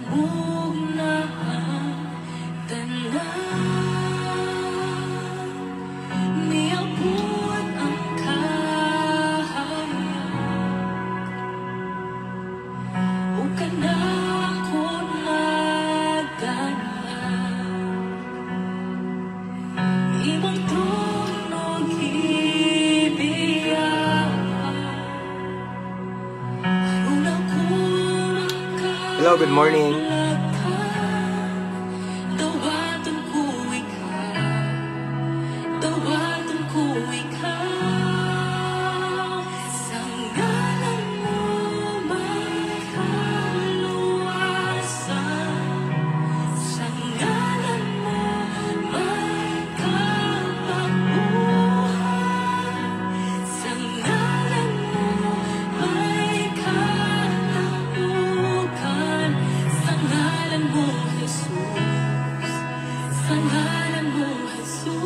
Nabog na ang tanan. Niabot ang kahayag ug kanako nagdala. Imong trono gibiya aron ako. Hello, good morning. Dawaton ko ikaw, dawaton ko ikaw. Sa ngalan mo may kaluwasan. Sa ngalan mo may kapaguhan. Sa ngalan mo may kataukan. Sa ngalan mo, Jesus. Sa ngalan mo, Jesus.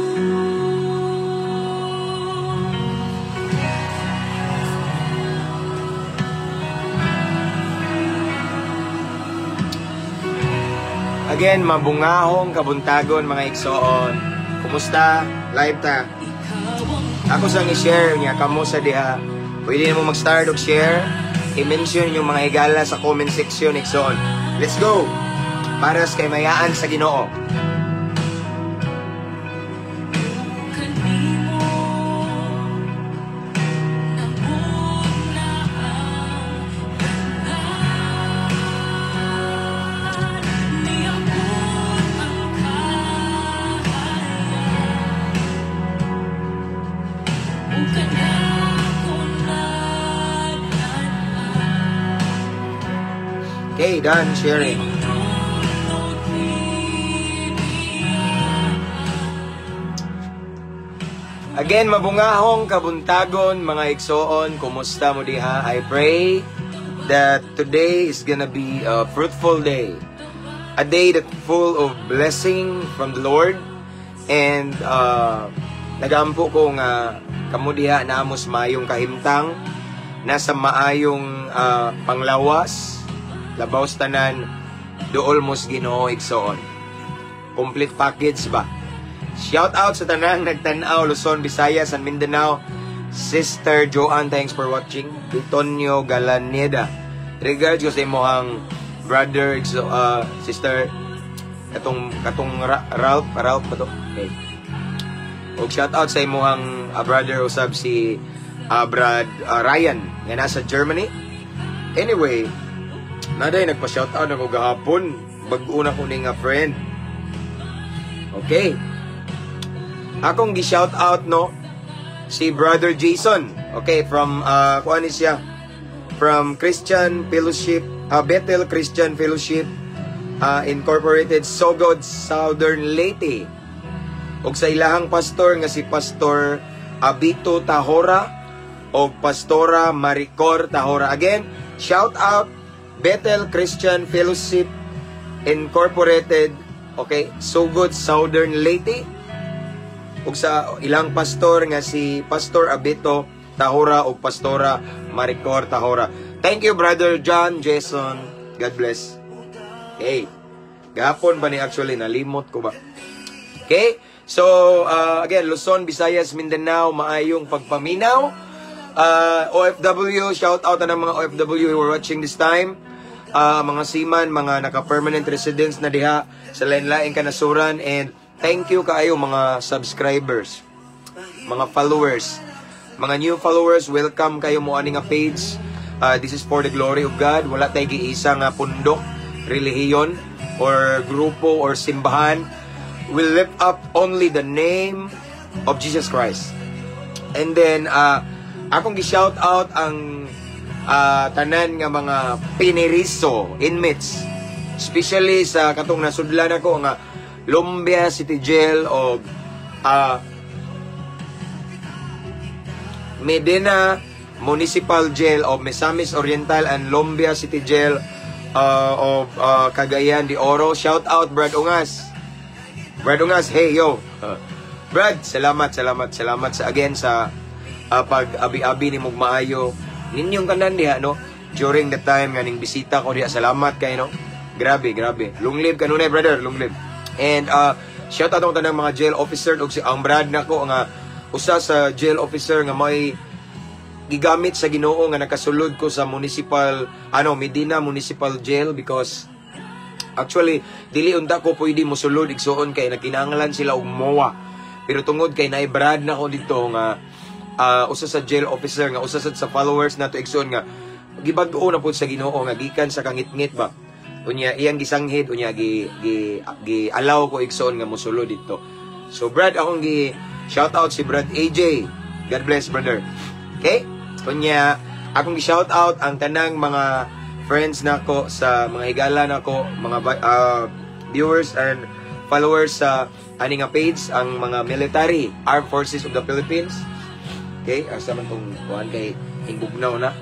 Again, mabungahong kabuntagon, mga igsoon. Kumusta? Live ta. Ikaw ang Ako sang i-share niya kamo sa diha. Pwede na mo mag-start og share. I-mention yung mga higala sa comment section, igsoon. Let's go! Para sa kaymayaan sa Ginoo. Kanimo nabog na ang tanan. Niabot ang kahayag ug kanako nagdala. Okay, done sharing. Imong trono gibiya. Again, mabungahong kabuntagon, mga igsoon. Kumusta mo diha? I pray that today is gonna be a fruitful day. A day that full of blessing from the Lord. And nagampo ko nga kamo diha naamos maayong kahimtang, nasa maayong panglawas, labaw sa tanan, duol mos Ginoo, igsoon. Complete package ba? Shout out sa tanang nagtan-aw, Luzon, Visayas, and Mindanao. Sister Joanne, thanks for watching. Bitonio Galaneda. Regards ko sa imong brother, sister, katong katong Ralph, Ralph ba to? Okay. Og shout out sa imong brother usab si Brad Ryan nga nasa Germany. Anyway, naday nagpa-shout out ako gahapon. Bag-o na ko ni nga friend. Okay. Akong gi-shout out, no, si Brother Jason. Okay, from kuan ni siya? From Christian Fellowship, Bethel Christian Fellowship Incorporated, Sogod, Southern Leyte. Og sa ilahang pastor nga si Pastor Abito Tahora og Pastora Maricor Tahora. Again, shout out Bethel Christian Fellowship Incorporated, okay, Sogod, Southern Leyte. Ug sa ilang pastor nga si Pastor Abito Tahora ug Pastora Maricor Tahora. Thank you, Brother John Jason. God bless. Okay. Gahapon ba ni actually nalimot ko ba? Okay? So, again, Luzon, Visayas, Mindanao, maayong pagpaminaw. OFW, shout out na ng mga OFW who are watching this time. Mga seaman, mga naka-permanent residents na diha sa lain-laing kanasuran, and thank you kaayo mga subscribers, mga followers, mga new followers, welcome kayo mo ani nga page. This is for the glory of God. Wala tay giisa nga pundok, relihiyon or grupo or simbahan. We lift up only the name of Jesus Christ. And then akong gi-shout out ang tanan nga mga piniriso inmates, especially sa katong nasudlan ako nga Lumbia City Jail o Medina Municipal Jail of Misamis Oriental and Lumbia City Jail of Cagayan de Oro. Shout out Brad Ungas. Brad Ungas, hey yo. Brad, salamat, salamat, salamat sa again sa pag-abi-abi ni maayo ninyong kanan diha, no, during the time nga ning bisita ko diha. Salamat kay, no. Grabe, grabe. Long live kanunay, brother, long live. And shout out ang tanang mga jail officer ug si ang brad nako nga usa sa jail officer nga may gigamit sa Ginoo nga nakasulod ko sa municipal ano Medina Municipal Jail, because actually dili unta ko pwede mosulod, igsuon, kay nagkinahanglan sila og MOA. Pero tungod kay naay brad nako dito nga usa sa jail officer nga usa sad sa followers nato, igsuon, nga gibag-o na pud sa Ginoo nga gikan sa kangitngit ba, unya iyang gisanghid, unya gi gi gi allow ko, igsuon, nga mosulod dito. So brad, akong gi shout out si Brad AJ. God bless, brother. Okay, unya akong gi shout out ang tanang mga friends nako sa mga higala nako, mga viewers and followers sa ani nga page, ang mga military, Armed Forces of the Philippines. Okay, asa man tong kuan kay hingbugnaw na.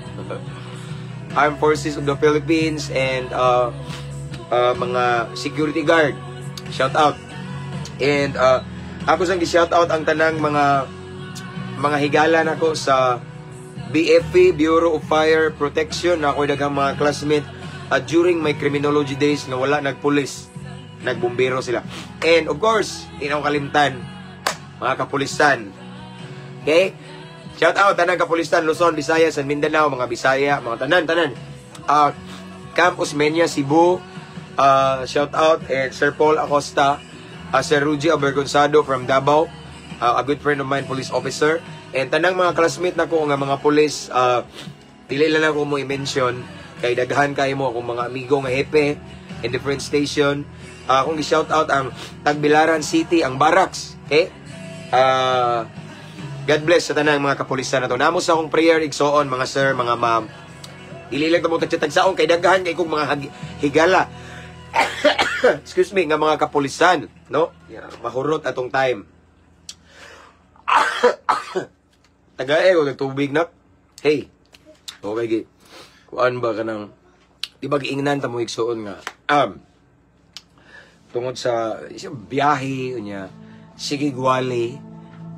Armed Forces of the Philippines and mga security guard. Shout out. And ako sang gi-shout out ang tanang mga higala nako sa BFP, Bureau of Fire Protection, na ako'y daghang mga classmate during my criminology days nga wala nagpulis, nagbumbero sila. And of course, di na ko kalimtan, mga kapulisan. Okay? Shout out tanang kapulisan Luzon, Visayas, and Mindanao, mga Bisaya, mga tanan, tanan. Camp Osmeña, Cebu, shout out and Sir Paul Acosta, Sir Ruji Abergonzado from Davao, a good friend of mine, police officer. And tanang mga classmate nako nga mga police, dili lang ako mo i-mention kay daghan kayo mo akong mga amigo nga hepe in different station. Akong gi-shout out ang Tagbilaran City, ang Barracks. Okay? God bless sa tanang mga kapulisan na to. Namo sa akong prayer, igsoon, mga sir, mga ma'am. Dili lang mo tagsaon kay daghan kay kong mga higala. Excuse me, nga mga kapulisan, no? Yeah, mahurot atong time. Tagae ko tubig na. Hey. Okay gi. Kuan ba ka ng di ba giingnan ta mo, igsuon, nga tungod sa isang biyahe, unya sige gwali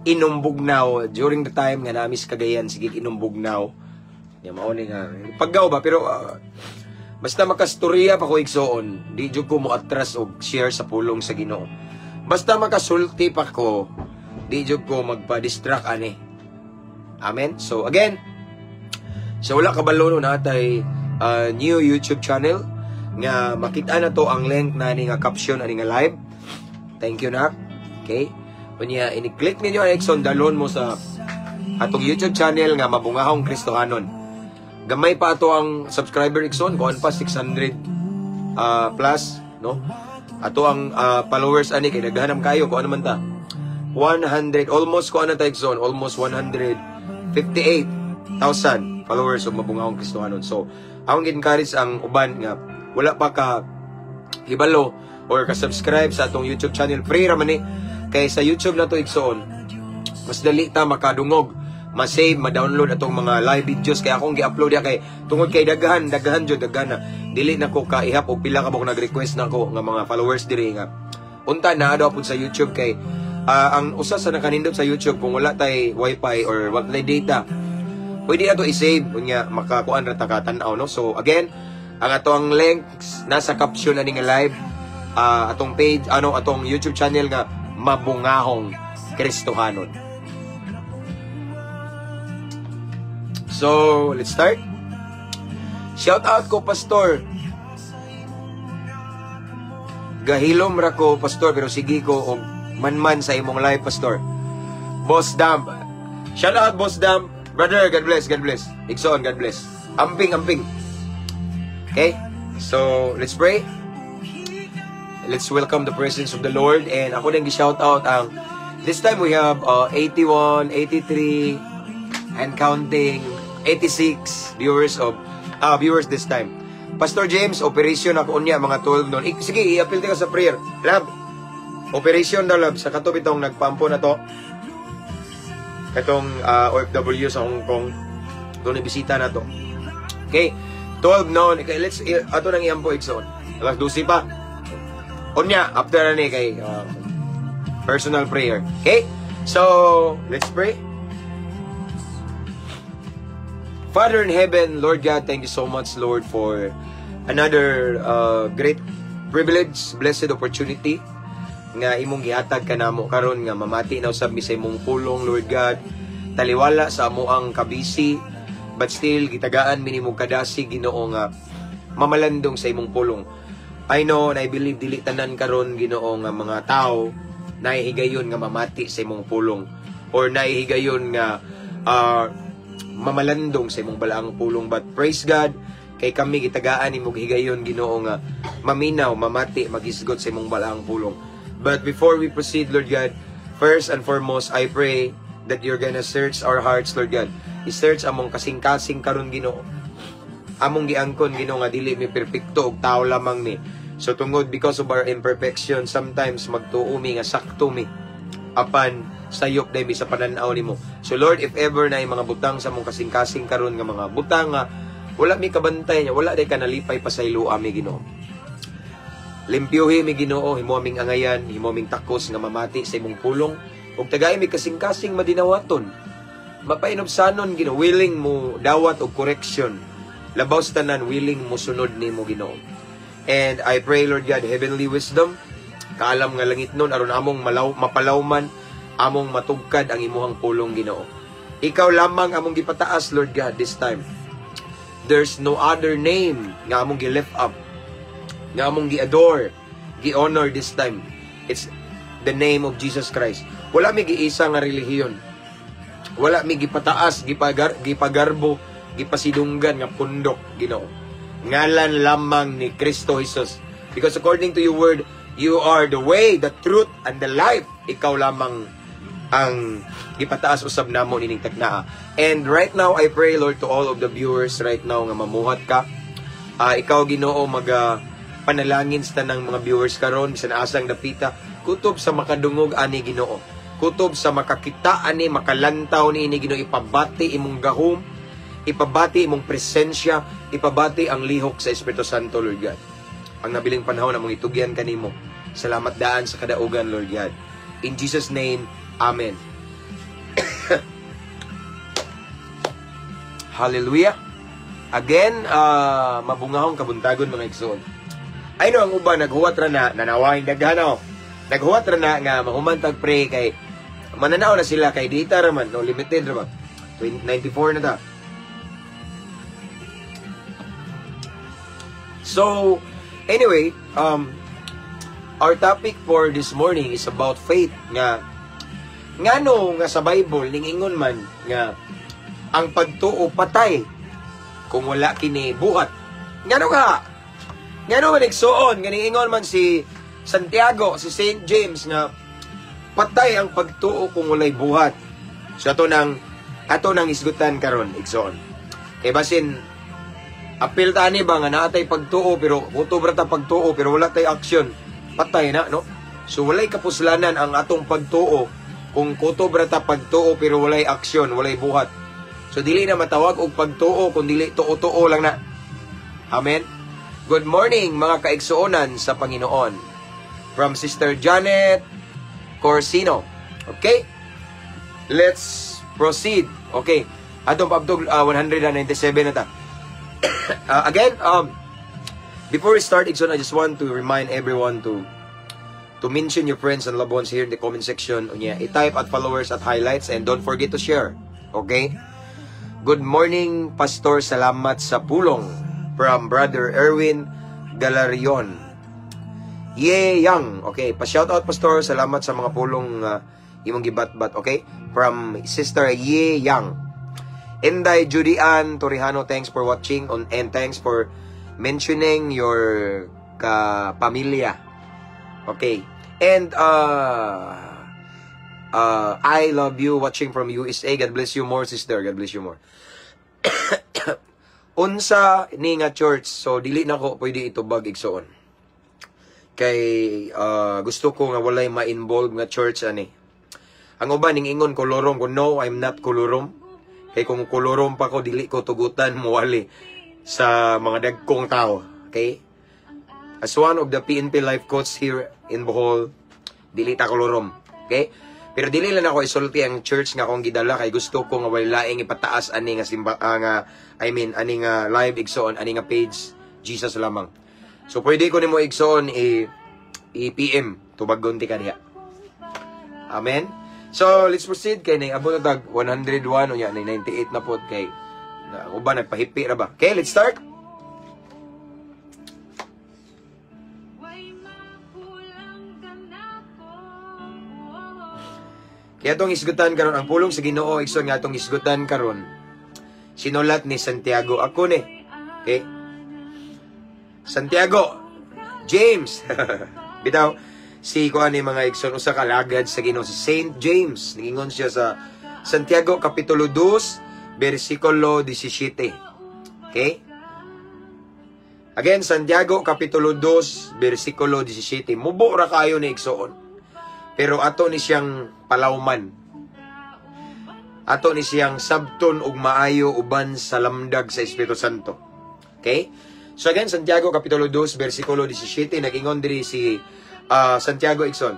inumbugnaw during the time nga nami sa Cagayan, sige inumbugnaw nya, mao ni nga paggaw ba. Pero basta makastorya pa ko, igsuon, di jud ko mo atras og share sa pulong sa Ginoo. Basta makasulti pa ko, di jud ko magpa-distract ani. Amen. So again, so wala kabalo no, natay new YouTube channel nga makita na to ang link na ani nga caption ani nga live. Thank you nak. Okay? Unya ini-click ninyo ang Exxon, dalon mo sa atong YouTube channel nga Mabungahong Kristohanon. Gamay pa ato ang subscriber, igsoon, kuan pa 600 plus, no? Ato ang followers ani kay daghan kayo, kuan naman ta. 100 almost kuan na ta, igsoon, almost 158,000 followers of Mabungahong Kristohanon. So, akong encourage ang uban nga wala pa ka hibalo or ka-subscribe sa atong YouTube channel. Free ra man ni. Kay sa YouTube na to, igsoon, mas dali ta makadungog, ma-save, ma-download atong mga live videos kay akong gi-upload ya kay tungod kay daghan, daghan jud, daghan na. Dili na ko kaihap og pila ka mo nag-request na ko nga mga followers diri nga unta na daw pud sa YouTube kay ang usa sa nakanindot sa YouTube, kung wala tay wifi or wala tay data, pwede na to i-save, unya makakuan ra ta ka tan-aw, no? So again, ang ato ang links nasa caption ani nga live, atong page ano atong YouTube channel nga Mabungahong Kristohanon. So let's start. Shout out ko, Pastor. Gahilom ra ko, Pastor, pero sige ko og manman sa imong live, Pastor. Boss Dam. Shout out, Boss Dam. Brother, God bless, God bless. Igsoon, God bless. Amping, amping. Okay? So, let's pray. Let's welcome the presence of the Lord. And ako din gi-shout out ang this time we have 81, 83 and counting, 86 viewers this time. Pastor James, operation ako unya mga 12 noon. Sige, i-appeal ka sa prayer. Love. Operation daw, love, sa kato bitong nagpampo na to. Katong OFW sa Hong Kong. Doon ibisita na to. Okay. 12 noon. Okay, let's ato nang iampo, igsoon. Alas 12 pa. Unya, after na ni kay personal prayer. Okay? So, let's pray. Father in heaven, Lord God, thank you so much, Lord, for Another great privilege, blessed opportunity nga imong gihatag kanamo karon nga mamati na usab mi sa imong pulong, Lord God. Taliwala sa amoang kabisi, but still gitagaan mi nimo kadasig, Ginoo, nga mamalandong sa imong pulong. I know and I believe dili tanan karon, Ginoo, nga mga tao nahihigayon nga mamati sa imong pulong or nahihigayon nga mamalandong sa imong balaang pulong, but praise God kay kami gitagaan nimo higayon, Ginoo, nga maminaw, mamati, maghisgot sa imong balaang pulong. But before we proceed, Lord God, first and foremost, I pray that you're gonna search our hearts, Lord God. I-search among kasing-kasing karon, Ginoo. Among giangkon, Ginoo, nga dili mi perpekto ug tao lamang mi. So tungod because of our imperfection, sometimes magtuo mi nga sakto mi, apan sayop diay mi sa pananaw nimo. So Lord, if ever na mga butang sa among kasing-kasing karon nga mga butang nga wala mi kabantay niya, wala day ka nalipay, pasayloa mi, Ginoo. Limpyuhi mi, Ginoo, himo aming angayan, himo aming takos nga mamati sa imong pulong ug tagay mi kasing-kasing madinawaton. Mapainubsanon, Ginoo, willing mo dawat og correction. Labaw sa tanan, willing mo sunod nimo, Ginoo. And I pray, Lord God, heavenly wisdom, kaalam nga langit nun, aron among malaw, mapalawman, among matugkad ang imuhang pulong, Ginoo. Ikaw lamang among gipataas, Lord God, this time. There's no other name nga among gi-lift up, nga among gi-adore, gi-honor this time. It's the name of Jesus Christ. Wala mi giisa nga relihiyon. Wala mi gipataas, gipagarbo, gipasidunggan nga pundok, Ginoo. Ngalan lamang ni Kristo Jesus. Because according to your word, you are the way, the truth, and the life. Ikaw lamang ang gipataas usab namo nining taknaa. And right now, I pray, Lord, to all of the viewers right now nga mamuhat ka. Ikaw, Ginoo, maga panalangin sa tanang mga viewers karon bisan asang dapita, kutob sa makadungog ani, Ginoo. Kutob sa makakita ani, makalantaw ni ini, Ginoo, ipabati imong gahom, ipabati imong presensya, ipabati ang lihok sa Espiritu Santo, Lord God. Ang nabiling panahon among itugyan kanimo. Salamat daan sa kadaugan, Lord God. In Jesus' name, Amen. Hallelujah. Again, mabungahong kabuntagon, mga igsoon. I know ang uban naghuwat ra na, nanawahin daghan oh. Naghuwat ra na nga mahuman tag pray kay mananaw na sila kay data ra man, no, limited ra ba. 94 na ta. So, anyway, our topic for this morning is about faith nga ngano nga sa Bible ningingon man nga ang pagtuo patay kung wala kini buhat. Ngano nga? Ngano man, igsuon, nga ningingon man si Santiago, si Saint James nga patay ang pagtuo kung walay buhat? So ato nang isgutan karon, igsoon. Kay basin apil ta ani ba nga naatay pagtuo pero kutob ra ta pagtuo pero wala tay action, patay na, no? So walay kapuslanan ang atong pagtuo kung kutob ra ta pagtuo pero walay action, walay buhat. So dili na matawag og pagtuo kung dili tuo-tuo lang na. Amen. Good morning, mga kaigsuonan sa Panginoon. From Sister Janet Corsino. Okay? Let's proceed. Okay. Atong paabtog 197 na ta. Again, before we start, igsoon, I just want to remind everyone to mention your friends and loved ones here in the comment section. Unya, i-type at followers at highlights and don't forget to share. Okay? Good morning, Pastor. Salamat sa pulong. From Brother Erwin Galarion. Ye Yang. Okay, pa-shout out, Pastor. Salamat sa mga pulong imong gibatbat. Okay? From Sister Ye Yang. Inday Judy Ann Torijano, thanks for watching on and thanks for mentioning your ka pamilya. Okay. And I love you, watching from USA. God bless you more, sister. God bless you more. Unsa ni nga church? So dili na ko pwede itubag, igsoon. Kay gusto ko nga walay ma-involve nga church ani. Ang uban ning ingon kolorom ko, no, I'm not kolorom. Kay kung kolorom pa ko, dili ko tugutan muwali sa mga dagkong tao. Okay? As one of the PNP life coach here in Bohol, dili ta kolorom. Okay? Pero dili lang ako isulti ang church nga akong gidala kay gusto ko nga walay laing ipataas ani nga simba nga, I mean, ani nga live, igsoon, ani nga page. Jesus lamang. So pwede ko nimo, igsoon, i i-PM tubagon ti ka diha. Amen. So let's proceed kay ning abot na tag 101, unya ning 98 na pod kay na uban nagpahipi ra ba. Okay, let's start. Way makulang ka nako. Kaya atong isgutan karon ang pulong sa Ginoo, igsoon, nga atong isgutan karon sinulat ni Santiago. Ako ni. Okay? Santiago, James. Bitaw si kuan ni, mga igsoon, usa ka alagad sa Ginoo, si Saint James. Ningingon siya sa Santiago kapitulo 2 bersikulo 17. Okay? Again, Santiago kapitulo 2 bersikulo 17. Mubo ra kayo ni, igsoon. Pero ato ni siyang palawman. Ato ni siyang sabton og maayo uban sa lamdag sa Espiritu Santo. Okay? So again, Santiago kapitulo 2 bersikulo 17, nag-ingon diri si Santiago, igsoon.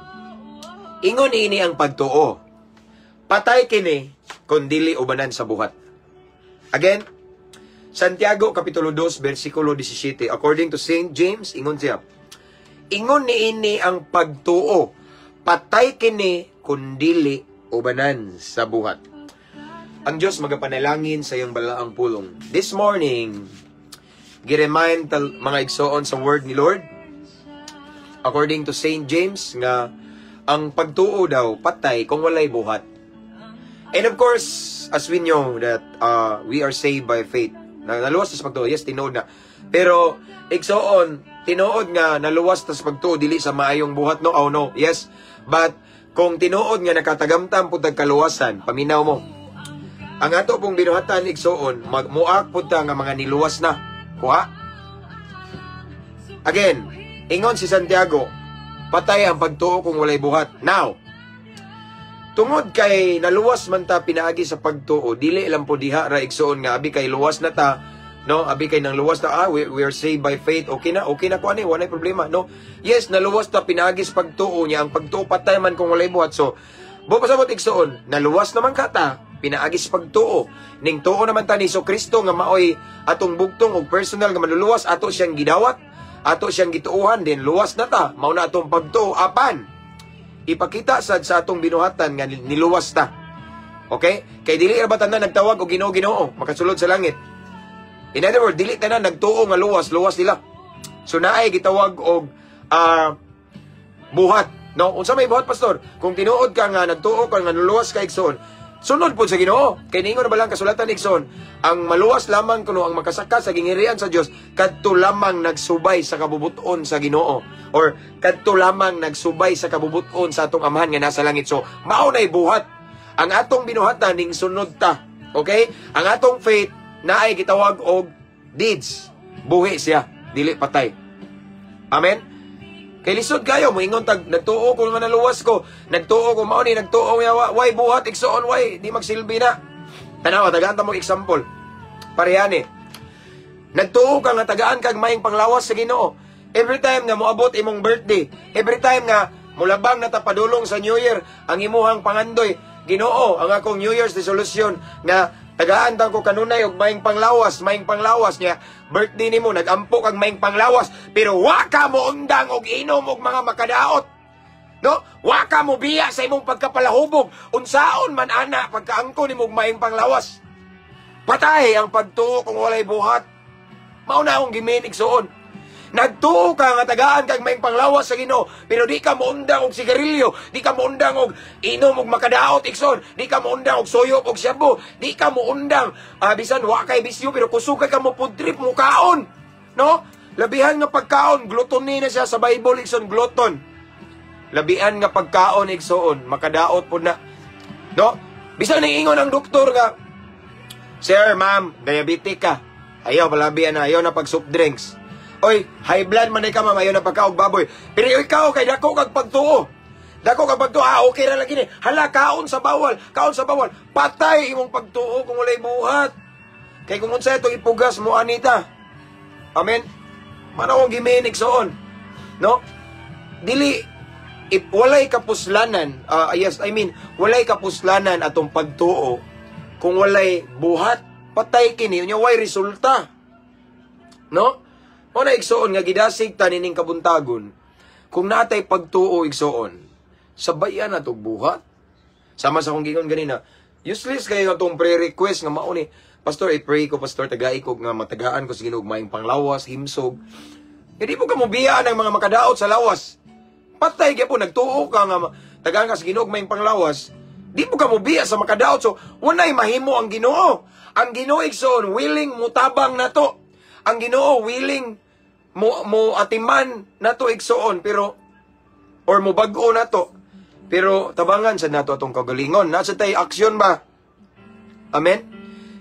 Ingon ini ang pagtuo. Patay kini kung dili ubanan sa buhat. Again, Santiago kapitulo 2 bersikulo 17, according to Saint James, ingon siya. Ingon niini ang pagtuo. Patay kini kung dili ubanan sa buhat. Ang Diyos magapanalangin sa iyong balaang pulong. This morning, giremind tal mga igsoon sa word ni Lord. According to Saint James nga ang pagtuo daw patay kung walay buhat. And of course, as we know that we are saved by faith. Na naluwas ta sa pagtuo, yes, tinuod na. Pero igsoon, tinuod nga naluwas ta sa pagtuo dili sa maayong buhat, no? Oh no, yes. But kung tinuod nga nakatagamtam pud tag kaluwasan, paminaw mo. Ang ato pong binuhatan, igsoon, magmuak pud ta nga mga niluwas na. Kuha? Again, ingon si Santiago, patay ang pagtuo kung walay buhat. Now, tungod kay naluwas man ta pinaagi sa pagtuo, dili lang po diha ra, igsoon, nga abi kay luwas na ta, no? Abi kay nang luwas ta, we are saved by faith. Okay na ko ani, walay problema, no? Yes, naluwas ta pinaagi sa pagtuo niya, ang pagtuo patay man kung walay buhat. So, bo pasabot, igsoon, naluwas naman ka ta pinaagi sa pagtuo. Ning tuo naman ta ni Kristo nga maoy atong bugtong og personal nga manluluwas, ato siyang gidawat, ato siyang gituohan din, luwas na ta, mao na atong pagtuo, apan ipakita sad sa atong binuhatan nga niluwas ta. Okay? Kay dili ra ba tanan nagtawag og "Ginoo, Ginoo" makasulod sa langit? In other words, dili tanan nagtuo nga luwas, luwas nila. So naay gitawag og buhat. No, unsa may buhat, pastor? Kung tinuod ka nga nagtuo ka nga nuluwas ka, igsoon, sunod pod sa Ginoo. Kay ningon na ba lang kasulatan, igsoon, ang maluwas lamang kuno ang makasaka sa gingirian sa Dios kadto lamang nagsubay sa kabubuton sa Ginoo or kadto lamang nagsubay sa kabubuton sa atong Amahan nga nasa langit. So, mao nay buhat. Ang atong binuhatan ning sunod ta. Okay? Ang atong faith naay gitawag og deeds. Buhi siya, dili patay. Amen? Kay lisod kayo, moingon tag nagtuo ko nga naluwas ko, nagtuo ko mao ni, nagtuo nga way buhat, igsoon, way di magsilbi na. Tanawa, tagaan ta mo example. Parehani. Nagtuo ka nga tagaan kag maayong panglawas sa Ginoo. Every time nga moabot imong birthday, every time nga mulabang na ta padulong sa New Year, ang imuhang pangandoy, "Ginoo, ang akong New Year's resolution nga tagaan ta ko kanunay og maayong panglawas." Niya birthday nimo, nagampo kag maayong panglawas, pero wa ka mo undang og inom og mga makadaot. No? Wa ka mo biya sa imong pagkapalahubog. Unsaon man ana pagkaangko nimo og maayong panglawas? Patay ang pagtuo kung walay buhat. Mao na akong gimean, igsoon. Nagtuo ka nga tagaan kag maayong panglawas sa Ginoo, pero di ka moundang og sigarilyo, di ka moundang og inom og makadaot, igsoon, di ka moundang og suyop og shabu, di ka moundang bisan wa kay bisyo pero kusog ka mo food trip mo kaon. No? Labihan nga pagkaon, gluttony na siya sa Bible, igsoon, glutton. Labian nga pagkaon, igsoon, makadaot pod na. No? Bisan ingon ang doktor nga, "Sir, ma'am, diabetic ka. Ayaw, palabian na, ayaw na pag soft drinks. Oy, high blood man ka, ma'am, ayaw na pagkaog baboy." Pero ikaw, kay dako kag pagtuo. Dako kag pagtuo, ah, okay ra lagi ni. Hala, kaon sa bawal, kaon sa bawal. Patay imong pagtuo kung walay buhat. Kay kung unsa itong ipugas mo, anita. Amen? Mao akong gimean, igsoon. No? Dili, if walay kapuslanan, yes, I mean, walay kapuslanan atong pagtuo kung walay buhat, patay kini, unya way resulta. No? Mao na, igsuon, nga gidasig ta nining kabuntagon, kung natay pagtuo, igsuon, sabayan na tog buhat. Sama sa akong gingon ganina, useless kayo atong pre-request nga mao ni, "Pastor, i-pray ko, Pastor, tagai ko nga matagaan ko sa Ginoo maayong panglawas, himsog." Hindi mo ka mobiyaan ang mga makadaot sa lawas. Patay gyapon nagtuo ka nga tagaan ka sa Ginoo maayong panglawas. Di mo ka mobiya sa makadaot. So, walay mahimo ang Ginoo. Ang Ginoo, igsoon, willing mutabang nato. Ang Ginoo willing mo atiman nato, igsoon, pero or mo bag-o nato. Pero tabangan sa nato atong kagalingon. Nasa tay aksyon ba? Amen?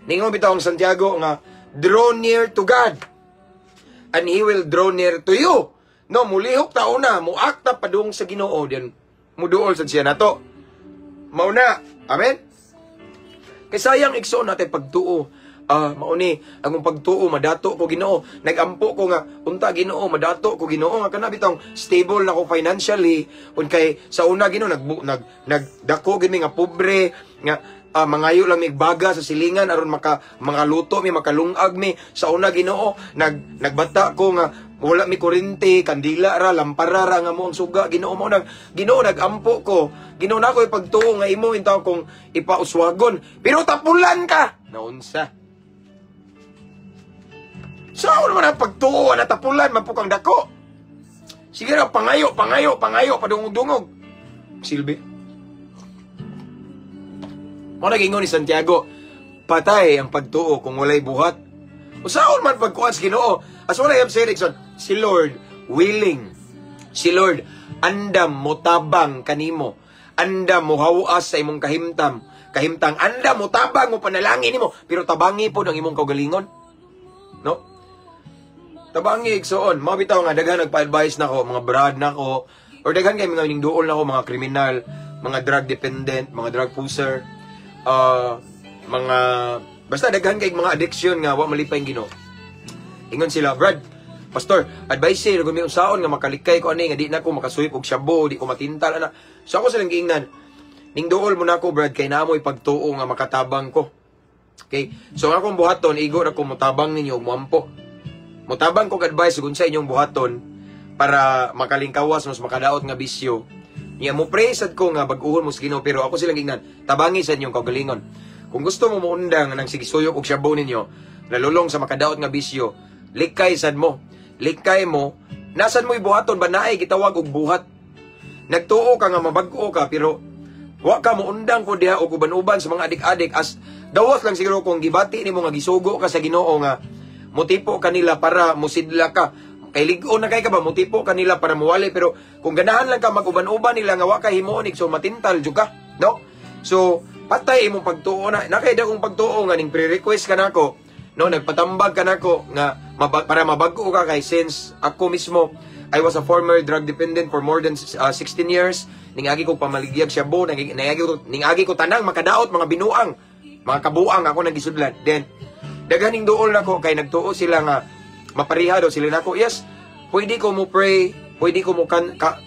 Ningon bitaw ang Santiago nga draw near to God and He will draw near to you. No, mulihok ta una, muakta padung sa Ginoo, then muduol sad siya nato. Mao na. Amen? Kay sayang, igsoon, natin pagtuo. Ah, mao ni ang pagtuo madato ko Ginoo. Nagampo ko nga unta Ginoo, madato ko Ginoo nga kana bitong stable na ko financially un kay sa una, Ginoo, nag nag nagdako gid mi nga pobre nga mangayo lang mig baga sa silingan aron maka mga luto mi, makalungag mi. Sa una, Ginoo, nagbata ko nga wala mi kuryente, kandila ra, lampara ra nga mo ang suga, Ginoo. Mo nag Ginoo, nagampo ko, Ginoo, na ako ipagtuo nga imo intaw kong ipauswagon, pero tapulan ka naunsa. So, ako naman ang pagtuo, natapulan, man po kang dako. Sige na, pangayo, pangayo, pangayo, padungog-dungog. Silbi. Mo nagingon ni Santiago, patay ang pagtuo kung walay buhat. Usaon man pagkuhan sa Ginoo. As what I am saying, Rickson, si Lord willing. Si Lord andam motabang kanimo. Andam mohawas sa imong kahimtam. Kahimtang andam motabang mo panalangin nimo, pero tabangi po ang imong kaugalingon. No? Tabangi, igsoon. Mga bitaw nga daghan nagpa-advise nako, mga brad nako, or daghan kay mga ningduol nako, mga kriminal, mga drug dependent, mga drug pusher, mga basta daghan kay mga addiction nga wa malipay ang Ginoo. Ingon sila, "Brad, Pastor, advice sir, kung may unsaon nga makalikay ko ani nga di na ko makasuyop og shabu, di ko matintal ana." So ako silang giingnan, "Ning duol mo na ako, Brad, kay naamoy pagtuo nga makatabang ko." Okay? So ang akong buhaton, igo ra ko motabang ninyo og moampo. Motabang ko advice kung sa inyong buhaton para makalingkawas mas makadaot nga bisyo. Niya mo pray sad ko nga bag-uhon mo sa Ginoo, pero ako silang gingnan, tabangi sa inyong kaugalingon. Kung gusto mo muundang nang sigisuyok og shabu ninyo, nalulong sa makadaot nga bisyo, likay sad mo. Likay mo, nasan mo ibuhaton ba naay gitawag og buhat. Nagtuo ka nga mabag-o ka, pero wa ka muundang ko diha og uban-uban sa mga adik-adik, as gawas lang siguro kung gibati nimo nga gisugo ka sa Ginoo nga motipo kanila para musidla ka. Kay lig-on na kay ka ba, motipo kanila para muwali, pero kung ganahan lang ka mag-uban-uban nila nga wa ka himuon, so matintal jud ka, no? So patay imong pagtuo na. Nakay kong pagtuo nga ning pre-request ka nako, no, nagpatambag ka nako nga para mabag-o ka, kay since ako mismo, I was a former drug dependent for more than 16 years. Ning agi ko pamaligyag shabu, ning agi ko tanang makadaot, mga binuang, mga kabuang ako nagisudlan. Then daghaning duol nako kay nagtuo sila nga mapariha daw sila nako. Yes, pwede ko mo pray, pwede ko mo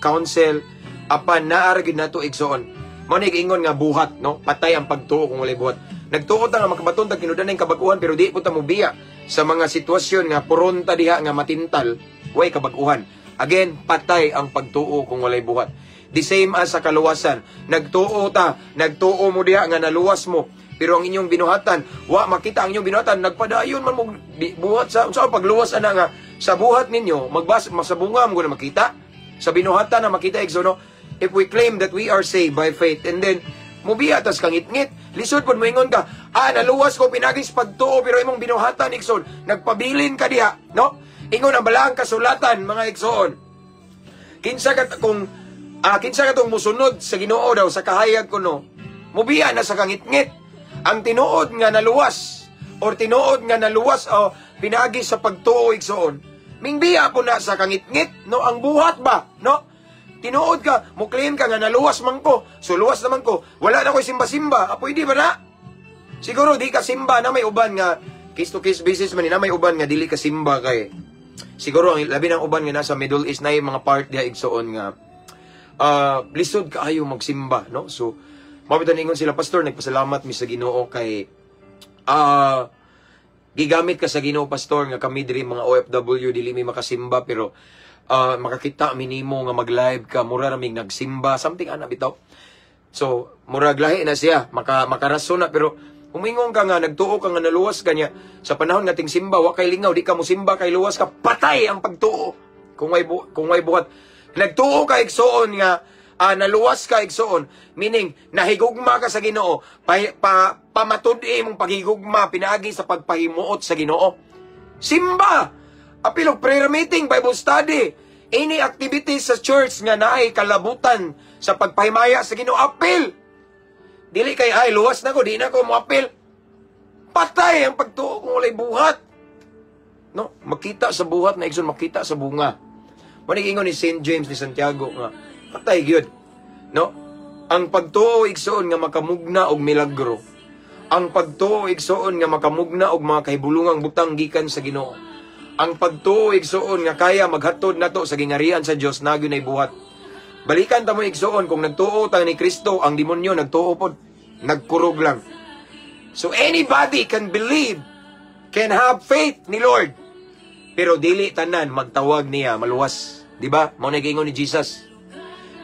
counsel, apan naa ra gyud nato, igsoon. Mao ni giingon nga buhat, no? Patay ang pagtuo kung walay buhat. Nagtuo ta nga makabaton tag tinud-anay kabag-uhan, pero di po ta mobiya sa mga sitwasyon nga puron ta diha nga matintal, way kabag-uhan. Again, patay ang pagtuo kung walay buhat. The same as sa kaluwasan. Nagtuo ta, nagtuo mo diha nga naluwas mo, pero ang inyong binuhatan, wa makita ang inyong binuhatan, nagpadayon man mo buhat sa pagluwas ana nga sa buhat ninyo, magbas masabunga mo na makita. Sa binuhatan na makita, igsoon, no? If we claim that we are saved by faith and then mubiya tas kangitngit, lisod pud moingon ka, "Ah, naluwas ko pinagi sa pagtuo," pero imong binuhatan, igsoon, nagpabilin ka diha, no? Ingon ang balaang kasulatan, mga igsoon. Kinsa ka tong musunod sa Ginoo daw sa kahayag kuno, mubiya na sa kangitngit. Ang tinuod nga naluwas or tinuod nga naluwas o pinagi sa pagtuo, igsoon, mingbiya po na sa kangitngit, no? Ang buhat ba, no? Tinuod ka, mo claim ka nga naluwas man ko, so luwas naman ko, wala na ko simba-simba, apo hindi ba na? Siguro di ka simba na may uban nga case to case basis man ni, na may uban nga dili ka simba kay siguro ang labi ng uban nga nasa Middle East na yung mga part diha, igsoon, nga lisod kaayo magsimba, no? So mao bitaw ningon sila, "Pastor, nagpasalamat mi sa Ginoo kay Gigamit ka sa Ginoo, pastor, nga kami diri mga OFW dili mi makasimba, pero makakita mi nimo nga mag-live ka, mura ra mig nagsimba, something ana bitaw. So, murag lahi na siya, makarason na, pero humingon ka nga nagtuo ka nga naluwas ka niya sa panahon nga ting simba wa kay lingaw, di ka mo simba kay luwas ka, patay ang pagtuo. Kung may buhat. Nagtuo ka, igsuon, nga naluwas ka, igsuon, meaning nahigugma ka sa Ginoo, pa, pamatud-i imong paghigugma pinaagi sa pagpahimuot sa Ginoo. Simba, apil og prayer meeting, Bible study, any activity sa church nga naay kalabutan sa pagpahimaya sa Ginoo, apil. Dili kay ay luwas na ko, di na ko moapil. Patay ang pagtuo kung walay buhat. No, makita sa buhat na, igsoon, makita sa bunga. Mo ingon ni St. James, ni Santiago nga patay gyud. No? Ang pagtuo, igsoon, nga makamugna og milagro. Ang pagtuo, igsoon, nga makamugna og mga kahibulungang butang gikan sa Ginoo. Ang pagtuo, igsoon, nga kaya maghatod nato sa gingarian sa Dios na gyud buhat. Balikan ta mo, igsoon, kung nagtuo ta ni Kristo, ang demonyo nagtuo pod, nagkurog lang. So anybody can believe, can have faith ni Lord. Pero dili tanan magtawag niya maluwas. Di ba? Mao na giingon ni Jesus.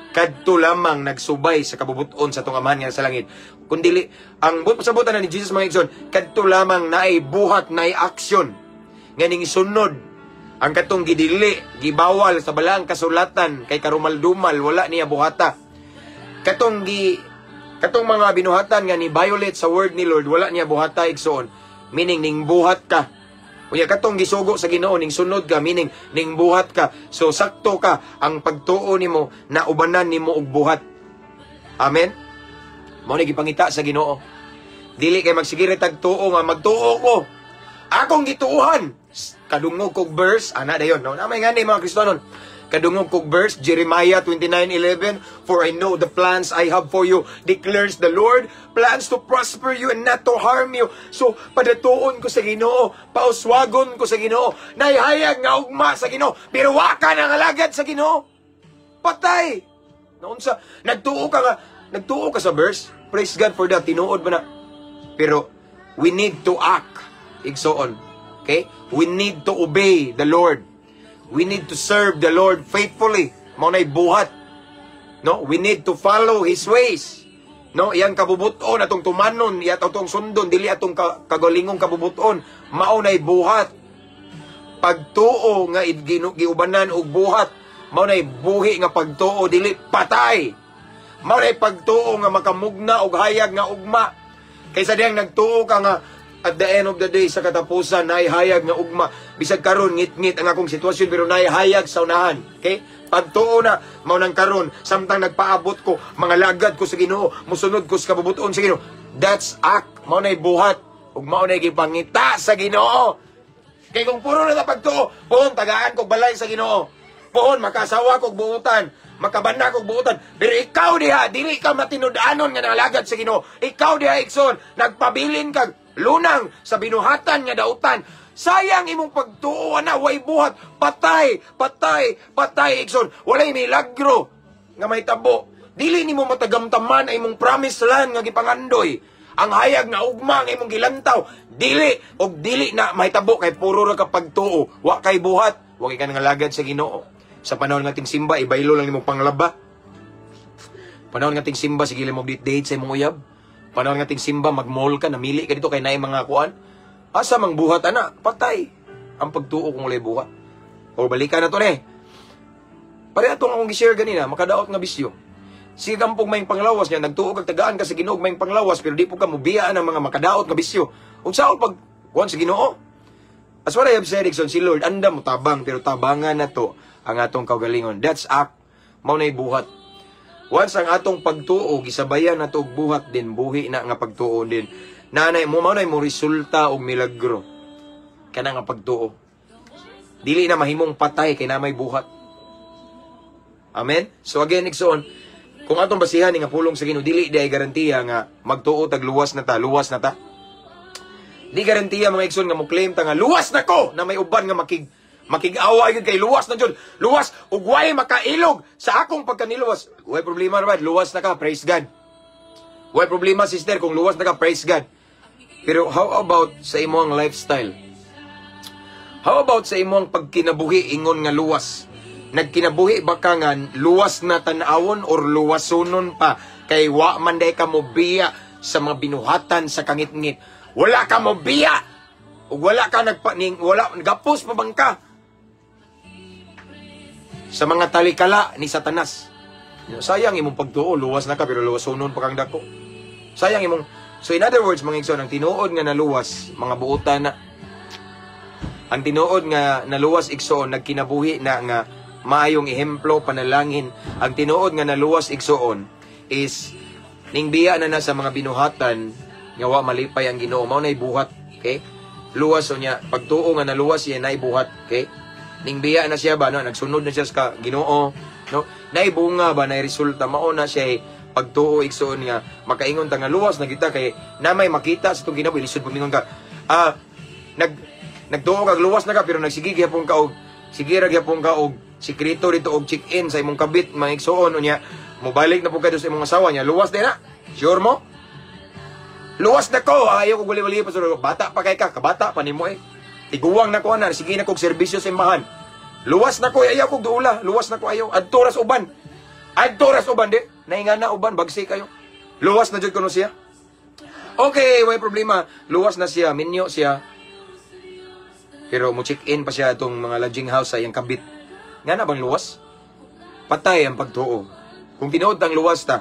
Kadto lamang nagsubay sa kabubuton sa atong Amahan nga sa langit. Kung dili ang buot pasabutan na ni Jesus, mga igsoon, kadto lamang naay buhat, naay aksyon nga ning isunod ang katong gidili, gibawal sa balaang kasulatan kay karumal-dumal, wala niya buhata. Katong mga binuhatan nga ni violate sa word ni Lord, wala niya buhata, igsoon. Meaning ning buhat ka. Unya katong gisugo sa Ginoo ning sunod ka, meaning ning buhat ka. So sakto ka, ang pagtuo nimo na ubanan nimo og buhat. Amen. Mao ni gipangita sa Ginoo. Dili kay magsige ra tag tuo nga magtuo ko. Akong gituohan. Kadungog kog verse ana dayon, no. Na may ngani mga Kristohanon. Kadungog kog verse, Jeremiah 29:11, "For I know the plans I have for you, declares the Lord, plans to prosper you and not to harm you." So padatuon ko sa Ginoo, pauswagon ko sa Ginoo, naihayag nga ugma sa Ginoo, pero wa ka nang alagad sa Ginoo. Patay. Naunsa nagtuo ka nga nagtuo ka sa verse, praise God for that, tinuod ba na? Pero we need to act, igsoon. Okay? We need to obey the Lord. We need to serve the Lord faithfully. Mao na'y buhat. No? We need to follow His ways. No? Iyang kabubuton atong tumanon, iya atong sundon, dili atong kagalingong kabubuton. Mao na'y buhat. Pagtuo nga giubanan og buhat, mao na'y buhi nga pagtuo, dili patay. Mao na'y pagtuo nga makamugna og hayag nga ugma. Kaysa diyang nagtuo ka nga at the end of the day, sa katapusan, naay hayag nga ugma. Bisag karon ngit-ngit ang akong sitwasyon, pero naay hayag sa unahan. Okay? Pagtuo na, mao nang karon, samtang nagpaabot ko, mga lagad ko sa Ginoo, musunod ko sa kabubuton sa Ginoo. That's act, mao na'y buhat ug mao na'y gipangita sa Ginoo. Kay kung puro na ta pagtuo, pohon tagaan kog balay sa Ginoo. Pohon makasawa kog buutan, makabana kog buutan. Pero ikaw diha, dili ka matinud-anon nga nangalagad sa Ginoo. Ikaw diha, igsoon, nagpabilin kag lunang sa binuhatan nga dautan. Sayang imong pagtuo na way buhat, patay, patay, patay, igsoon. Walay milagro nga mahitabo. Dili nimo matagamtaman ang imong promised land nga gipangandoy. Ang hayag nga ugma nga imong gilantaw, dili og dili na mahitabo kay puro ra ka pagtuo, wa kay buhat, wa kay ka nangalagad sa Ginoo. Sa panahon nga simba, ibaylo lang nimong panglaba. Panahon nga simba, sige lang mo date sa imong uyab. Panahon nga simba, mag-mall ka, namili ka dito kay naay mga kuan. Asa mang buhat ana, patay ang pagtuo kung walay buhat. O balikan na to ni. Pare atong akong gi-share ganina, makadaot nga bisyo. Sige kampog may panglawas niya, nagtuo kag tagaan ka sa Ginoo may panglawas, pero di po ka mubiyaan ang mga makadaot nga bisyo. Unsaon pag kuan sa Ginoo? As what I have said, igsoon, si Lord andam mo tabang, pero tabangan na to ang atong kaugalingon. That's act. Mao na'y buhat. Once ang atong pagtuo gisabayan nato og buhat din, buhi na nga pagtuo din. Nanay mo, mao nay mo resulta og milagro. Kana nga pagtuo. Dili na mahimong patay kay na may buhat. Amen? So again, igsoon, kung atong basihan ni nga pulong sa Ginoo, dili di ay garantiya nga magtuo tag luwas na ta, luwas na ta. Di garantiya, mga igsoon, nga mo claim ta nga luwas na ko na may uban nga makig-away gyud kay luwas na jud. Luwas ug way makailog sa akong pagkaniluwas. Way problema ra ba? Luwas na ka, praise God. Way problema, sister, kung luwas na ka, praise God. Pero how about sa imong lifestyle? How about sa imong pagkinabuhi ingon nga luwas? Nagkinabuhi ba ka nga luwas na tan-awon or luwasunon pa kay wa man day ka mobiya sa mga binuhatan sa kangitngit? Wala ka mobiya! Ug wala ka nagpaning wala gapos pa bang ka sa mga talikala ni Satanas? Sayang imong pagtuo, luwas na ka pero luwasunon pa kang dako. Sayang imong. So in other words, mga igsoon, ang tinuod nga naluwas, mga buotan na. Ang tinuod nga naluwas, igsoon, nagkinabuhi na nga maayong ehemplo, panalangin. Ang tinuod nga naluwas, igsoon, is ningbiya na na sa mga binuhatan nga wa malipay ang Ginoo. Mao nay buhat, okay? Luwas o niya, pagtuo nga naluwas siya nay buhat, okay? Ningbiya na siya ba, no? Nagsunod na siya sa Ginoo, no? Naibunga ba, nay resulta, mao na siya pagtuo, igsoon, nga makaingon ta nga luwas na kita kay na may makita sa itong kinabuhi. Lisod pumingon ka. Ah, nagtuo kag luwas na ka pero nagsige gyapon ka og sige ra gyapon ka og sikreto dito og check-in sa imong kabit, mga igsoon, unya mobalik na pud ka sa imong asawa niya. Luwas din na? Sure mo? Luwas na ko, ayaw ko guli-guli pa, bata pa kay ka, kabata pa nimo eh. Tiguwang na ko ana, sige na kog serbisyo sa imbahan. Luwas na ko, ayaw kog duula, luwas na ko, ayaw adto ras uban. Adto ras uban di. Nainga na uban, bagsi kayo. Luwas na jud kuno siya. Okay, way problema. Luwas na siya, minyo siya. Pero mo check-in pa siya itong mga lodging house sa iyang kabit. Nga na bang luwas? Patay ang pagtuo. Kung tinuod ang luwas ta,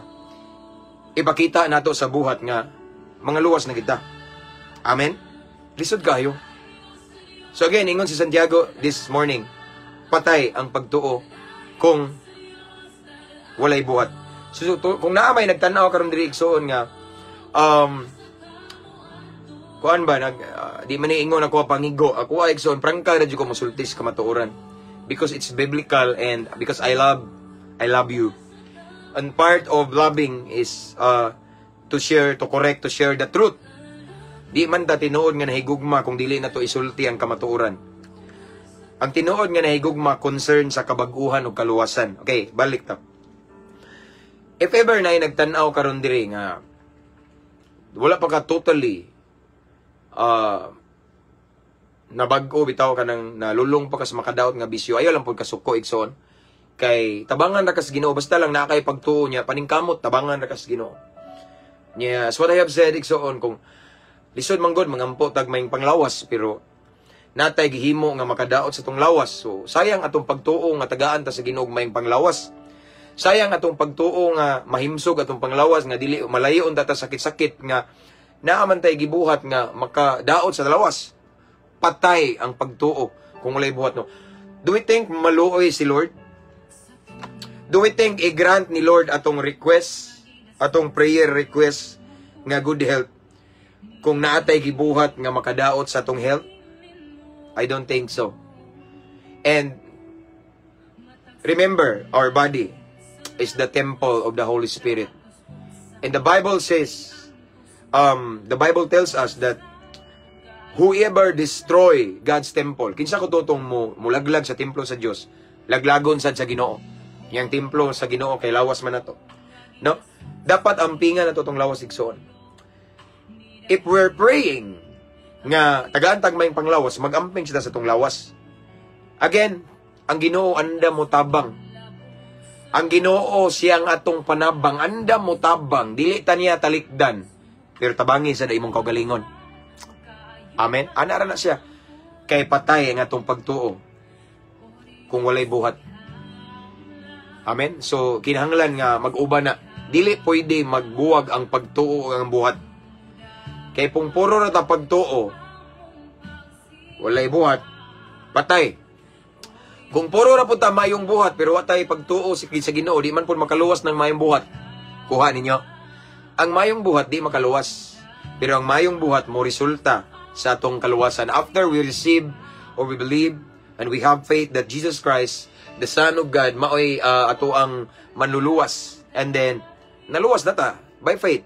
ipakita nato sa buhat nga mga luwas na kita. Amen? Lisod kayo. So again, ingon si Santiago this morning, patay ang pagtuo kung walay buhat. So, kung naa may nagtan-aw karon diri, igsoon, nga kuan ba nag di man ni ingon ako pangigo ako ay, igsoon, prangka ra jud ko mosulti sa kamatuoran because it's biblical and because I love you, and part of loving is to share, to correct, to share the truth. Di man ta tinuod nga nahigugma kung dili na to isulti ang kamatuoran. Ang tinuod nga nahigugma, concern sa kabag-uhan ug kaluwasan. Okay, balik ta. If ever na nagtan-aw karon diri nga wala pa ka totally nabag-o bitaw ka nang nalulong pa ka sa makadaot nga bisyo, ayaw lang pud kasuko, igsoon, kay tabangan ra kas Ginoo. Basta lang naa kay pagtuo niya, paningkamot, tabangan ra kas Ginoo niya. As what I have said, igsoon, kung lisod man gud mangampo tag maayong panglawas pero natay gihimo nga makadaot sa tong lawas, so sayang atong pagtuo nga tagaan ta sa Ginoo og maayong panglawas. Sayang atong pagtuo nga mahimsog atong panglawas, nga dili malayo unta ta sakit-sakit nga naa man tay gibuhat nga makadaot sa lawas. Patay ang pagtuo kung walay buhat, no? Do we think maluoy si Lord? Do we think i-grant ni Lord atong request, atong prayer request nga good health kung naatay gibuhat nga makadaot sa atong health? I don't think so. And remember, our body is the temple of the Holy Spirit. And the Bible says, the Bible tells us that whoever destroy God's temple, kinsa ko totong mo mulaglag sa templo sa Dios, laglagon sad sa Ginoo. Yang templo sa Ginoo kay lawas man nato. No? Dapat ampingan nato tong lawas, igsoon. If we're praying nga tagaan tag maayong panglawas, magamping sila sa tong lawas. Again, ang Ginoo andam mo tabang. Ang Ginoo siyang atong panabang, andam mo tabang, dili ta niya talikdan, pero tabangi sa imong kaugalingon. Amen. Ana ra na siya. Kay patay ang atong pagtuo kung walay buhat. Amen. So kinahanglan nga mag-uban na. Dili pwede magbuwag ang pagtuo ang buhat. Kay kung puro ra ta pagtuo, walay buhat, patay. Kung puro ra pud ta mayong buhat pero wa tay pagtuo sa Ginoo, di man pud makaluwas ng mayong buhat. Kuha ninyo. Ang mayong buhat di makaluwas. Pero ang mayong buhat mo resulta sa atong kaluwasan. After we receive or we believe and we have faith that Jesus Christ, the Son of God, maoy ato ang manluluwas. And then, naluwas na ta by faith.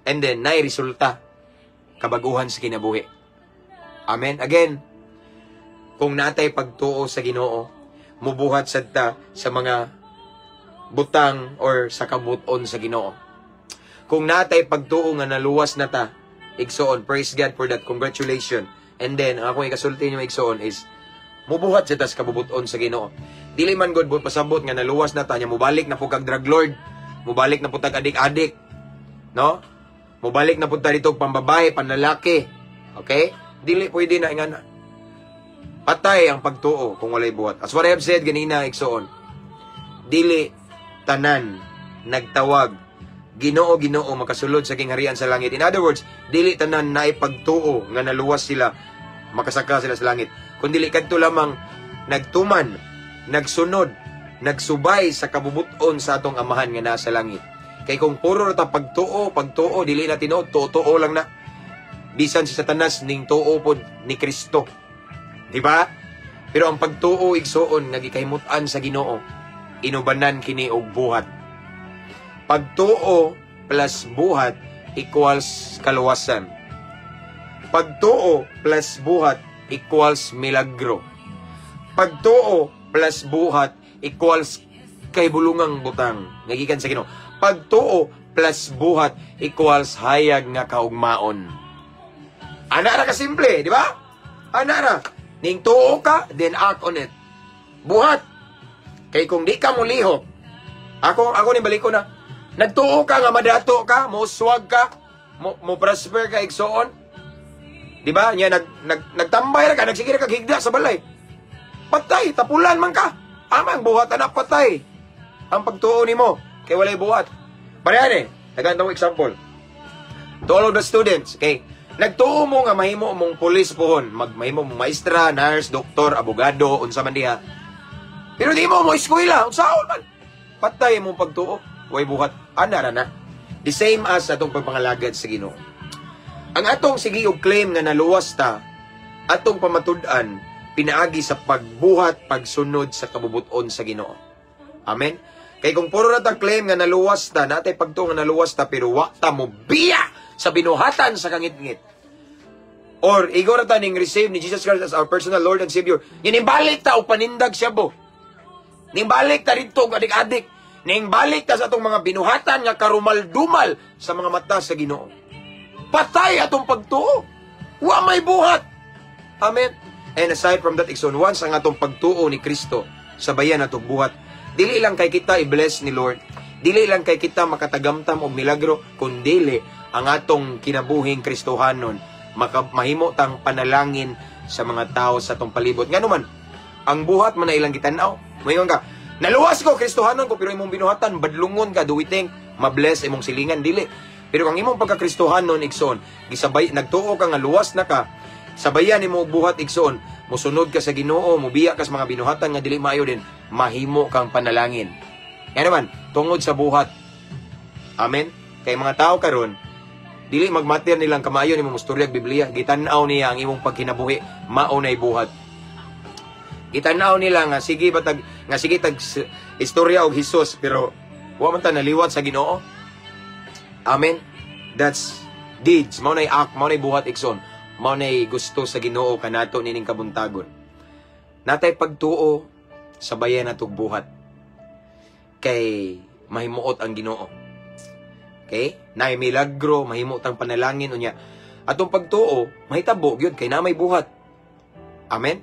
And then, naay resulta, kabaguhan sa kinabuhi. Amen. Again, kung natay pagtuo sa Ginoo, mubuhat sad ta sa mga butang or sa kabuton sa Ginoo. Kung natay pagtuo nga naluwas na ta, Igsoon, praise God for that. Congratulations. And then, ang akong ikasulti niyo, igsoon, is mubuhat sa tas kabubuton sa Ginoo. Dili man god pasabot nga naluwas na ta nya mubalik na pud kag drug lord, mubalik na pud tag adik-adik. No? Mubalik na pud ta dito pambabae, panlalaki. Okay? Dili pwede na ingana. Patay ang pagtuo kung walay buhat. As what I have said ganina, igsoon, dili tanan nagtawag, "Ginoo, Ginoo," makasulod sa gingharian sa langit. In other words, dili tanan na pagtuo nga naluwas sila, makasaka sila sa langit. Kun dili kadto lamang nagtuman, nagsunod, nagsubay sa kabubuton sa atong Amahan nga nasa langit. Kay kung puro ra ta pagtuo, pagtuo, dili na tinuod, tuo-tuo lang na. Bisan si Satanas ning tuo pod ni Kristo. Di ba? Pero ang pagtuo, igsoon, nga gikahimut-an sa Ginoo, inubanan kini og buhat. Pagtuo plus buhat equals kaluwasan. Pagtuo plus buhat equals milagro. Pagtuo plus buhat equals kay bulungang butang nga gikan sa Ginoo. Pagtuo plus buhat equals hayag nga kaugmaon. Ana ra ka simple, di ba? Ana ra. Ning tuo ka, then act on it. Buhat. Kay kung di ka mo lihok, ako ni balik ko na, nagtuo ka nga madato ka, mo swag ka, mo prosper ka, igsoon. Di ba? Nya nag, nag nagtambay ra ka, nagsige ra ka higda sa balay. Patay, tapulan man ka. Amang buhat anak, patay ang pagtuo nimo kay walay buhat. Parehan eh. Tagaan mo example. To all of the students, okay? Nagtuo mo nga mahimo mong pulis pohon, mahimo mong maestra, nurse, doktor, abogado, unsa man diha. Pero di mo mo eskwela, unsaon man? Patay mong pagtuo, way buhat. Ana ra na. The same as atong pagpangalagad sa Ginoo. Ang atong sige og claim nga naluwas ta, atong pamatud-an pinaagi sa pagbuhat, pagsunod sa kabubuton sa Ginoo. Amen. Kay kung puro na ta claim nga naluwas ta, natay pagtuo nga naluwas ta, pero wa ta mo biya sa binuhatan sa kangitngit. Or igo ra ta ning receive ni Jesus Christ as our personal Lord and Savior. Ning balik ta og panindag shabu. Ning balik ta didto og adik-adik. Ning balik ta sa atong mga binuhatan nga karumal-dumal sa mga mata sa Ginoo. Patay atong pagtuo. Wa may buhat. Amen. And aside from that, igsoon, once ang atong pagtuo ni Kristo, sabayan atong buhat. Dili lang kay kita i-bless ni Lord. Dili lang kay kita makatagamtam og milagro, kundili ang atong kinabuhing Kristohanon mahimo tang panalangin sa mga tao sa atong palibot. Ngano man, ang buhat man na ilang gitan-aw. Moingon ka, "Naluwas ko, Kristohanon ko," pero imong binuhatan, badlungon ka, duwiting, mabless imong silingan, dili. Pero kung imong pagka-Kristohanon, igsoon, gisabay, nagtuo ka nga luwas na ka, sabayan nimo og buhat, igsoon, mosunod ka sa Ginoo, mobiya ka sa mga binuhatan nga dili maayo din, mahimo kang panalangin. Yan naman, tungod sa buhat. Amen? Kay mga tao karon, dili magmater nilang kamayo nimo mostoryag Biblia, gitan-aw niya ang imong pagkinabuhi, mao nay buhat. Gitan-aw nila nga sige ba tag nga sige tag istorya og Hesus pero wa man ta naliwat sa Ginoo. Amen. That's deeds, mao nay act, mao nay buhat, igsoon. Mao nay gusto sa Ginoo kanato nining kabuntagon. Natay pagtuo, sabayan natog buhat. Kay mahimuot ang Ginoo. Okay? Naay milagro, mahimo tang panalangin unya. Atong pagtuo, mahitabo gyud kay na may buhat. Amen.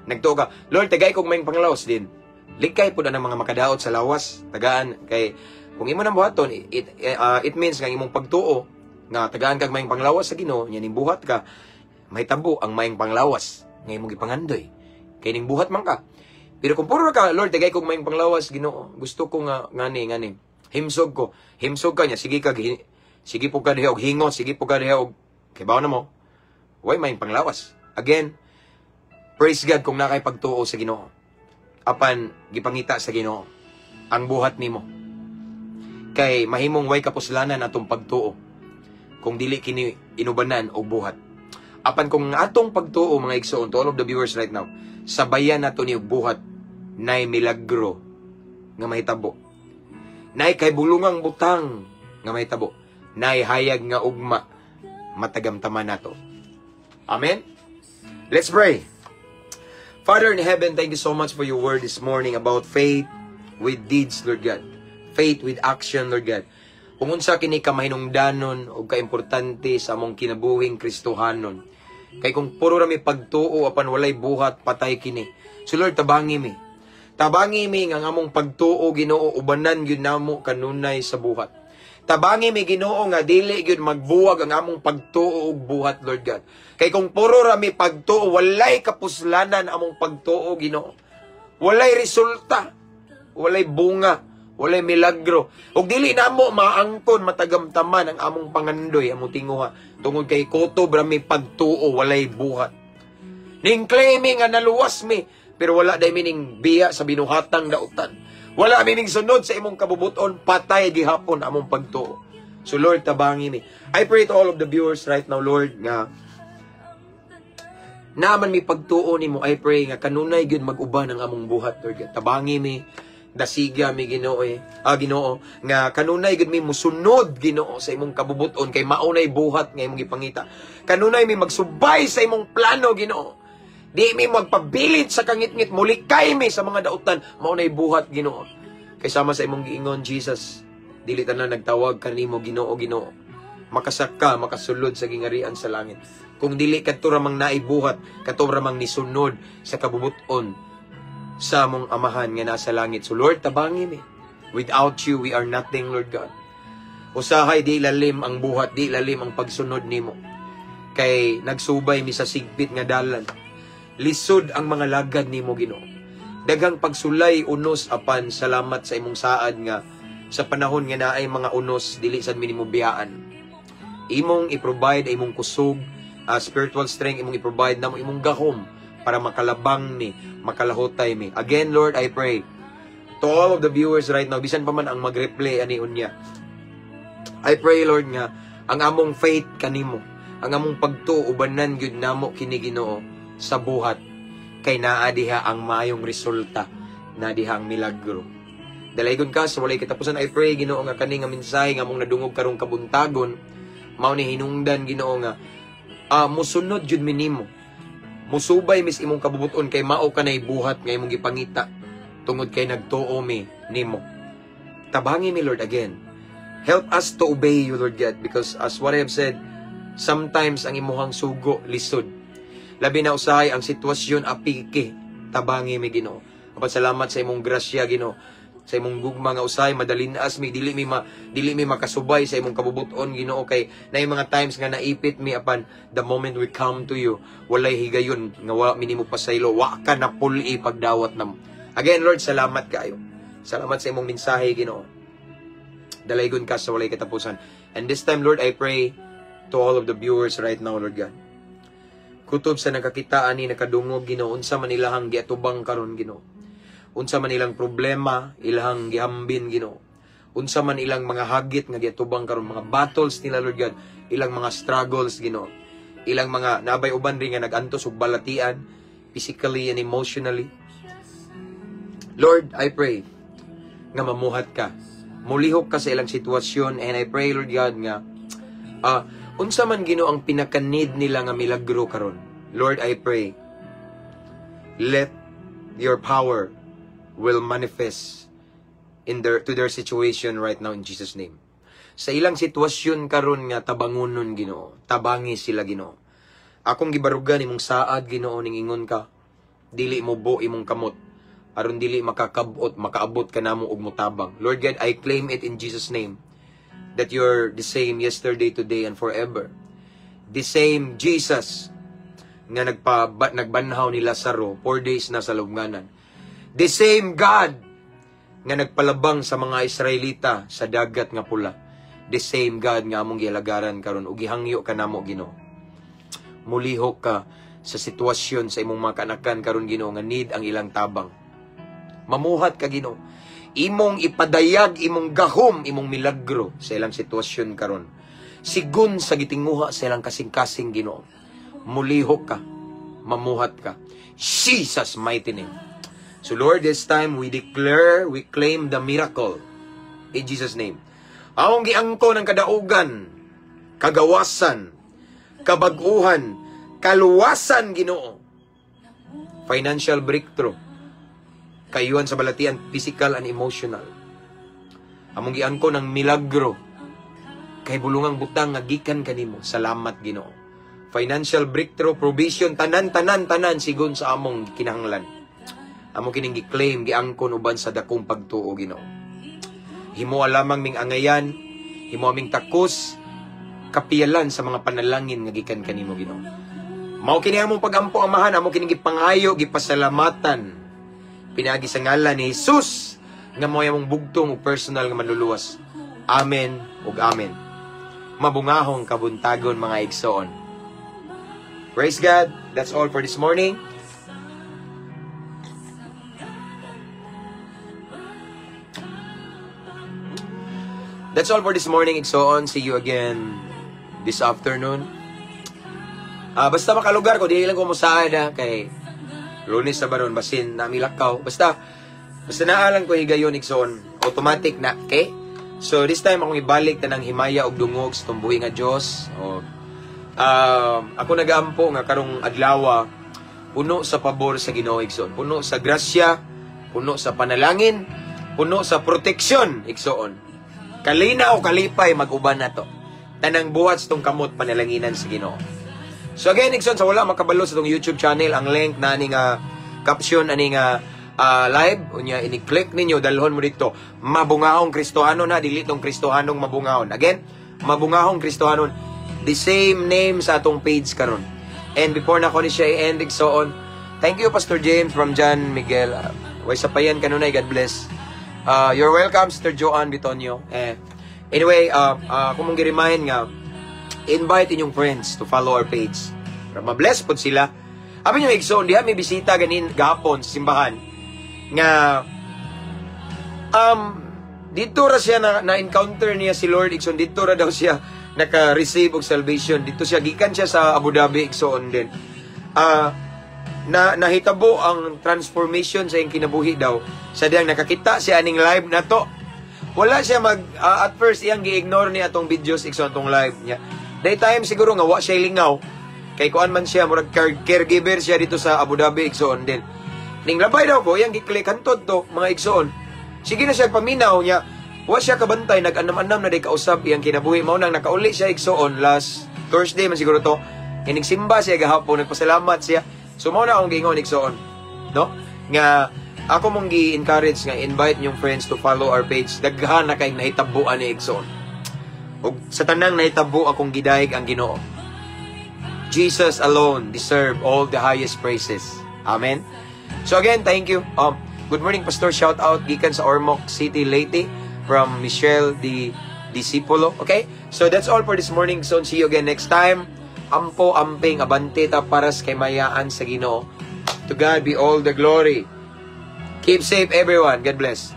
Nagtuo ka, "Lord, tagay kog maayong panglawas din." Likay pud ang mga makadaot sa lawas, tagaan kay kung imo nang buhaton, it means nga imong pagtuo nga tagaan kag maayong panglawas sa Ginoo, nya ning buhat ka, mahitabo ang maayong panglawas nga imong gipangandoy. Kay ning buhat man ka. Pero kung puro ka, "Lord, tagay kog maayong panglawas, Ginoo. Gusto ko nga ngani ngani. Himsog ko." Himsog ka niya, sige po ka diha og hingo, sige po ka diha og kibaw na mo. Way maayong panglawas. Again, praise God kung nakay pagtuo sa Ginoo. Apan gipangita sa Ginoo ang buhat nimo. Kay mahimong way kapuslanan atong pagtuo kung dili kini inubanan og buhat. Apan kung atong pagtuo, mga igsoon, to all of the viewers right now, sabayan nato ni og buhat, nay milagro nga mahitabo. Nay kay bulungang butang nga mahitabo. Nay hayag nga ugma matagamtaman nato. Amen. Let's pray. Father in heaven, thank you so much for your word this morning about faith with deeds, Lord God. Faith with action, Lord God. Kung unsa kini ka mahinungdanon o kaimportante sa among kinabuhing Kristohanon. Kay kung puro ra mi pagtuo apan walay buhat, patay kini. So Lord, tabangi mi. Tabangi mi nga ang among pagtuo, Ginoo, ubanan gyud namo kanunay sa buhat. Tabangi mi, Ginoo, nga dili gyud magbuwag ang among pagtuo ug buhat, Lord God. Kay kung puro ra mi pagtuo, walay kapuslanan among pagtuo, Ginoo. Walay resulta, walay bunga, walay milagro. Ug dili namo maangkon matagamtaman ang among pangandoy, among tinguha, tungod kay kutob ra mi pagtuo, walay buhat. Ning claiming nga naluwas mi, pero wala day mi ning biya sa binuhatang dautan. Wala mi ning sunod sa imong kabubuton, patay gihapon among pagtuo. So Lord, tabangi mi. I pray to all of the viewers right now, Lord, nga naman mi pagtuo nimo. I pray nga kanunay gyud mag-uban ang among buhat, Lord God. Tabangi mi, dasiga mi, Ginoo eh. Ah, Ginoo, nga kanunay gyud mi musunod, Ginoo, sa imong kabubuton kay maunay buhat nga imong gipangita. Kanunay mi magsubay sa imong plano, Ginoo. Di mi magpabilit sa kangitngit, mulikay mi sa mga dautan, maunay buhat, Ginoo. Kay sama sa imong giingon, Jesus, dili tanan nagtawag kanimo "Ginoo, Ginoo" makasaka, makasulod sa gingarian sa langit. Kung dili kadto ramang naibuhat, kadto ramang nisunod sa kabubuton sa among Amahan nga nasa langit. So Lord, tabangi mi. Without you, we are nothing, Lord God. Usahay di lalim ang buhat, di lalim ang pagsunod nimo. Kay nagsubay mi sa sigpit nga dalan. Lisod ang mga lagad nimo, Ginoo. Daghang pagsulay, unos, apan salamat sa imong saad nga sa panahon nga naay mga unos, dili sad mi nimo biyaan. Imong i-provide ay imong kusog, spiritual strength, imong i-provide namo imong gahom para makalabang mi, makalahutay mi. Again, Lord, I pray to all of the viewers right now, bisan pa man ang mag-replay ani unya. I pray, Lord, nga ang among faith kanimo, ang among pagtuo, ubanan gyud namo kini, Ginoo, sa buhat kay naa diha ang maayong resulta, naa diha ang milagro. Dalaygon ka sa walay katapusan. I pray, Ginoo, nga kani nga mensahe nga among nadungog karong kabuntagon mao ni hinungdan, Ginoo, nga musunod jud mi nimo. Musubay mi sa imong kabubuton kay mao kanay buhat nga imong gipangita tungod kay nagtuo mi nimo. Tabangi mi, Lord, again. Help us to obey you, Lord God, because as what I have said, sometimes ang imuhang sugo lisod. Labi na usahay ang sitwasyon apiki. Tabangi mi, Ginoo. Apan salamat sa imong grasya, Ginoo. Sa imong gugma nga usahay madalinas mi, dili mi makasubay sa imong kabubuton, Ginoo, kay naay mga times nga naipit mi, apan the moment we come to you, walay higayon nga wa mi nimo pasaylo, wa ka na puli pagdawat namo. Again, Lord, salamat kaayo. Salamat sa imong mensahe, Ginoo. Dalaygon ka sa walay katapusan. And this time, Lord, I pray to all of the viewers right now, Lord God. Kutob sa nakakita ani, nakadungog, Ginoo, unsa man ilahang giatubang karon, Ginoo. Unsa man ilang problema, ilahang gihambin, Ginoo. Unsa man ilang mga hagit nga giatubang karon, mga battles nila, Lord God, ilang mga struggles, Ginoo. Ilang mga nabay uban rin nga nagantos og balatian physically and emotionally. Lord, I pray nga mamuhat ka. Mulihok ka sa ilang sitwasyon and I pray, Lord God, nga unsa man, Ginoo, ang pinaka-need nila nga milagro karon. Lord, I pray let your power will manifest in their to their situation right now in Jesus' name. Sa ilang sitwasyon karon nga tabangunon, Ginoo, tabangi sila, Ginoo. Akong gibarugan imong saad, Ginoo, ning ingon ka, dili mo bo imong kamot aron dili makakabot makaabot ka namo og motabang. Lord God, I claim it in Jesus' name that you're the same yesterday, today and forever. The same Jesus nga nagbanhaw ni Lazaro 4 days na sa lubnganan. The same God nga nagpalabang sa mga Israelita sa Dagat nga Pula. The same God nga among gialagaran karon ug gihangyo ka namo, Ginoo. Mulihok ka sa sitwasyon sa imong mga kanakan karon, Ginoo, nga need ang ilang tabang. Mamuhat ka, Ginoo. Imong ipadayag imong gahom, imong milagro sa ilang sitwasyon karon. Sigun sa gitinguha sa ilang kasing-kasing, Ginoo. Mulihok ka, mamuhat ka. Jesus' mighty name. So Lord, this time we declare, we claim the miracle in Jesus' name. Among giangkon ang kadaugan, kagawasan, kabag-uhan, kaluwasan, Ginoo. Financial breakthrough. Kayuhan sa balatian, physical and emotional. Among giangkon ang milagro. Kahibulungang butang nga gikan kanimo. Salamat, Ginoo. Financial breakthrough, provision, tanan, tanan, tanan, sigon sa among kinahanglan. Amo kining gi-claim, giangkon uban sa dakong pagtuo, Ginoo. Himoa lamang ming angayan, himoa ming takos, kapiyalan sa mga panalangin nga gikan kanimo, Ginoo. Mao kini among pagampo, Amahan, amo kining gipangayo, gipasalamatan. Pinaagi sa ngalan ni Jesus nga mao among bugtong ug personal nga manluluwas. Amen ug amen. Mabungahong kabuntagon, mga igsoon. Praise God. That's all for this morning. That's all for this morning, igsoon. See you again this afternoon. Basta makalugar ko, di lang ko musaad ha, kay Lunes sa baron, basin na milakaw. Basta naalang ko higayon, igsoon. Automatic na, okay? So, this time, akong ibalik tanang himaya og dungog sa tumbuhi nga Diyos. O, ako nagaampo nga karong adlawa, puno sa pabor sa Ginoo, igsoon. Puno sa grasya, puno sa panalangin, puno sa proteksyon, igsoon. Kalina o kalipay mag-uban na to. Tanang buhat sa tong kamot panalanginan sa Ginoo. So again, igsoon, sa wala makabalo sa tong YouTube channel, ang link na ani nga caption ani nga live, unya ini-click ninyo, dalhon mo dito. Mabungahong Kristohano na, dili tong Kristohanong mabungahon. Again, Mabungahong Kristohanon, the same name sa atong page karon. And before na ko ni siya i-end, igsoon, thank you, Pastor James from John Miguel. Way sapayan kanunay, God bless. You're welcome, Sister Joanne Bitonio. Anyway, ako mong gi-remind nga, invite inyong friends to follow our page. Para ma-bless pod sila. Abi nyo, igsoon, diha may bisita ganin gahapon sa simbahan nga dito ra siya na, na-encounter niya si Lord, igsoon. Dito ra daw siya naka-receive og salvation. Dito siya, gikan siya sa Abu Dhabi, igsoon din. Na nahitabo ang transformation sa iyang kinabuhi daw sa diyang nakakita siya aning live na to. Wala siya mag at first iyang gi-ignore niya atong videos, igsoon, atong live niya. Day time siguro nga wa siya lingaw kay kuan man siya, murag caregiver siya dito sa Abu Dhabi, igsoon din. Ning labay daw ko iyang gi-click, hantod to, mga igsoon. Sige na siya paminaw niya. Wa siya kabantay, nag-anam-anam na day kausab iyang kinabuhi. Mao nang nakauli siya, igsoon, last Thursday man siguro to. Inig simba siya gahapon, nagpasalamat siya. So mao na akong giingon, igsoon, no? Nga ako mong gi-encourage nga invite inyong friends to follow our page. Daghan na kay nahitabuan ni igsoon. Ug sa tanang nahitabo, akong gidayeg ang Ginoo. Jesus alone deserve all the highest praises. Amen. So again, thank you. Good morning, Pastor. Shout out gikan sa Ormoc City, Leyte, from Michelle Di Discipolo. Okay? So that's all for this morning. So see you again next time. Ampo, amping, abante ta paras kay mayaan sa Ginoo. To God be all the glory. Keep safe, everyone. God bless.